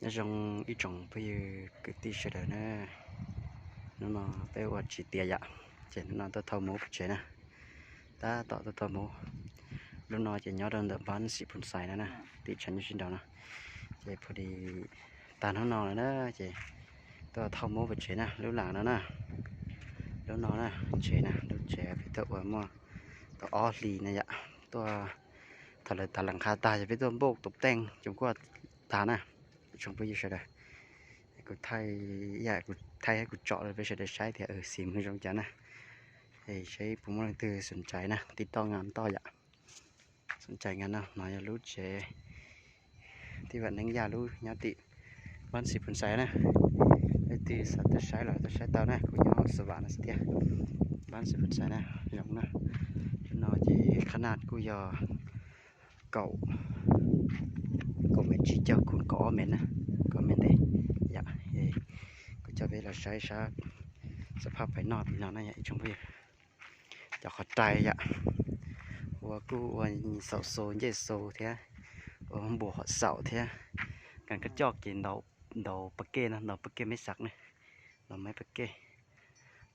Nyob zoo ib tsoom phooj ywg kwv tij sawv daws na, hnub no peb ua tsis tiav yam, ces hnub no tuaj thauj mub pem tsev na, tab tom tuaj thauj mub. Lub no ces nyob rau ntawm npab Xim Phum Xais no na, tim tshav nyuj sib nraus no. Ces pha di tag hnub no lawm na, ces tuaj thauj mub pem tsev na, lub las no na, lub no na, tsev na, lub tsev peb tuaj ua muaj tau ob hlis na yam, tuaj thaum lawv tav las qha tag ces peb tuaj npauj tus teej coom kuaj tag na, tsoom phooj ywg sawv daws. Kuv thaij, kuv thaij kuv tsom rau peb sawv daws saib tias xim mub zoo cas na, es saib puas muaj leej twg xom ntshai na, tib toj nqa toj yam, xom ntshai nqa no. No yog lub tsev Tij Vam Neeb Yaj lub nyob tim npab Xim Phum Xais na. Leej twg xav tuaj saib los tuaj saib tau na, kuv nyob Xas Vam no xwb tiag, npab Xim Phum Xais na, zoo na. No ces qhab naj kuj yog kaum, kaum mev tsib caug kuv kaum ob mev na, kaum ob mev ntev yom. Kuv coj peb los saib sab xab phaj pais noj tim no na yom ib tsoom phooj ywg. Cov qhov rais yom, ua kuj ua xaum xu ncej xu thiab, ua npuas hom xaum thiab, kas kab coj kev ntaus pas kej no, ntaus pas kej meb xav ne, ntaus meb pas kej.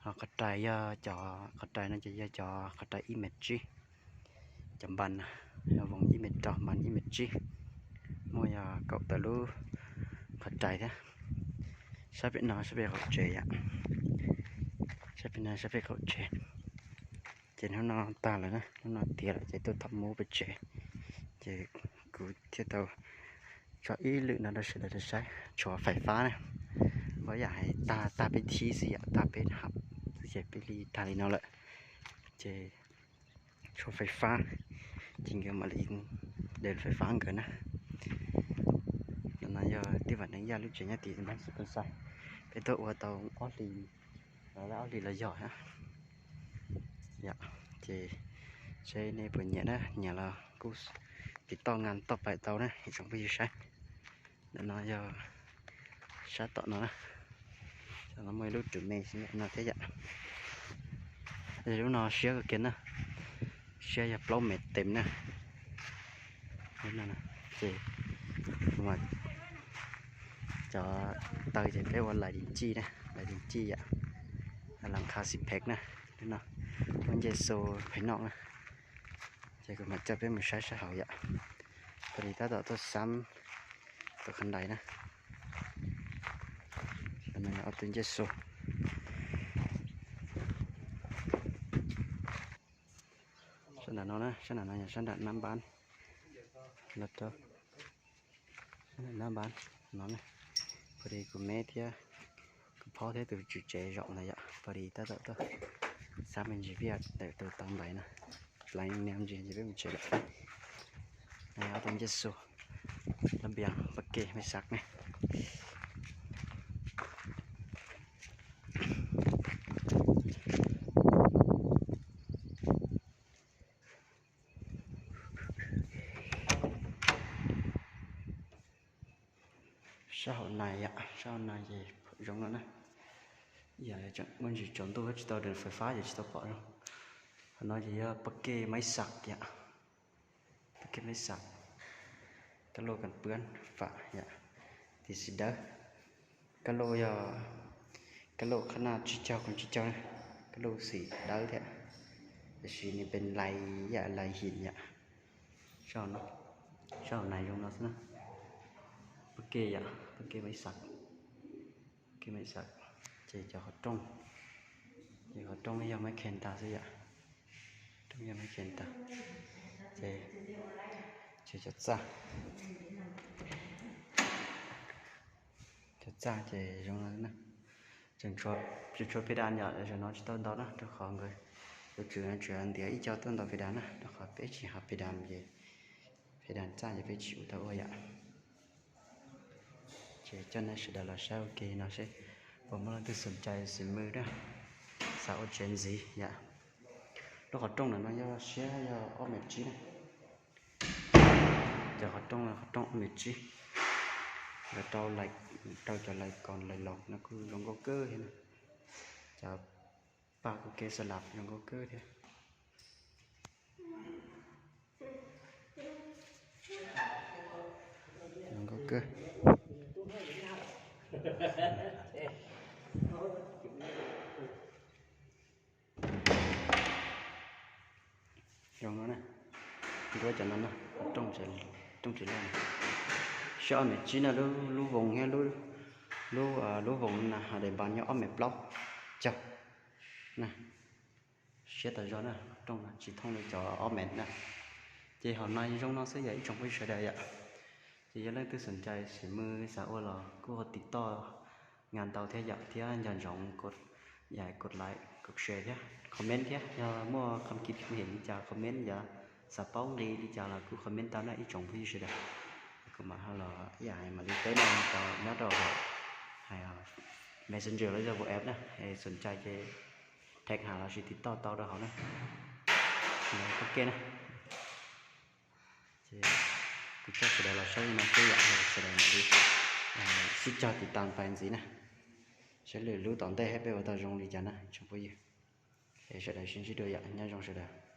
Ho qhov rais yog cov, qhov rais no ces yog cov qhov rais ib mev tsib, cov npas, voos ib mev rau npas ib mev tsib, muaj yog kaum tawm lub qhov rais thiab. Sab pem no sab pem qaum tsev yom, sab pem no sab pem qaum tsev. Ces hnub no tag lawm na, hnub no tiav lawm ces tuaj thauj mub pem tsev, ces kuv thiaj tau tso ib lwm no rau sawv daws saib, tshuav fais fab na. Ua yam hais tag, tag peb thib xwb yom, tag peb hab xwb ces peb li tag li no lawm, ces tshuav fais fab, ces nkawd mam li de fais fab nkawd na. No yog Tij Vam Neeb Yaj lub tsev nyob tim npab Xim Phum Xais, peb tuaj ua tau ob hlis, ob hlis los yog. Ces seb nej puas nyiam na, nyiam los kuj tiv toj nqa toj pais tau na ib tsoom phooj ywg saib. Ntawm no yog sab tom no na, tom no muaj ib lub rwm me no thiab yom. Lub no siab kawg kiag na, siab yog plaub mev teev na. Ces cov taw ces peb ua lais di cij na, lais di cij yom, las qha xib phev na, lub no muaj ncej xu phev noj na. Ces kuv mam coj peb mus saib sab hauv yom. Pha di tab tom tuaj xab tus qhov rais na, ob tug ncej xu. Sab nram no na, sab nram no yog sab nram nab npab, los rau sab nram nab npab no na. Pha di kuv meb thiab kuv phob thiab tus tswv tsev zaum ntawd yom, pha di tab tom tuaj xab me ntsis vij ntawm tus tau ntais no, plais niag ntsis ces peb mus tsev lawm. Ob tug ncej xu, lab npias pas kej mej xav ne. Sab hauv nais yom, sab hauv nais ces zoo no na. Yog muaj ntsis tsaus ntuj tsis tau de fais fab ces tsis tau pom zoo. Qhov no ces yog pas kej maiv xav yom, pas kej maiv xav, kab lauj kas pwab fam yom, tis xis dawb. Kab lauj yog kab lauj qhab naj tsib caug kuv tsib caug na, kab lauj xim dawb thiab, tiam sis nws pes lais yam lais him yom. Sab hauv nais zoo no xwb na. Pas kej yom, pas kej maiv xav, pas kej maiv xav. Ces cov qhov rooj, ces qhov rooj yog maiv khes tas xwb yom, rooj yog maiv khes tas. Ces, ces cov txaj, cov txaj ces zoo no na. Tseem tshuav pes das yom, zaum no tsis tau ntaus na rau qhov nkawd, tus tswv no tsuas ntiav ib co tuaj ntaus pes das na, rau qhov peb tsis haus pes das ces pes das txaj ces peb tsis ua tau ua yom. Ces coj nej sawv daws los saib ua ke no seb puas muaj leej twg xom cai xim mw na, xav ua tsev ntxiv yom. Lub qhov rooj ntawm no yog siab yog ob mev tsib na. Cov qhov rooj, qhov rooj ob mev tsib, nkawd rau cov lais kos lais los no kuj zoo nkauj kawg thiab na. Cov paj kuj kev xa las zoo nkauj kawg thiab. Zoo nkauj kawg. Zoo no na, nruab cov no na, rooj tsis loj. Siab ob mev tsib na, lub voos thiab lub, lub voos na hos daim npav nyob ob mev plaub caug na. Siab tas zog na, rooj no tsis thooj li cov ob mev na. Ces hom no zoo no xwb yom ib tsoom phooj ywg sawv daws yom. Ces yog leej twg xom ncai xim mws xav ua los kuj ho tiv toj nqa ntau thiab yom, thiab nco ntsoov kod like, kod share thiab comment thiab, yog muaj kham kis kham hem li cas comment, yog xav paub nqi li cas los kuj comment tau na ib tsoom phooj ywg sawv daws. Kuv mam ho los ib yam hais mam li teb no rau nyob rau hauv hais Messenger los yog WhatsApp na, xom ncai ces text hais los sis tiv toj tau rau hauv na. Ua ke na. Ces kuv coj sawv daws los saib no xwb yom, sawv daws mam li sib cog tiv tas pais ntxiv na, saib lwm lub tom ntej thiab peb ua tau zoo li cas na tsoom phooj ywg. Es sawv daws sib ntsib dua yom, nyob zoo sawv daws.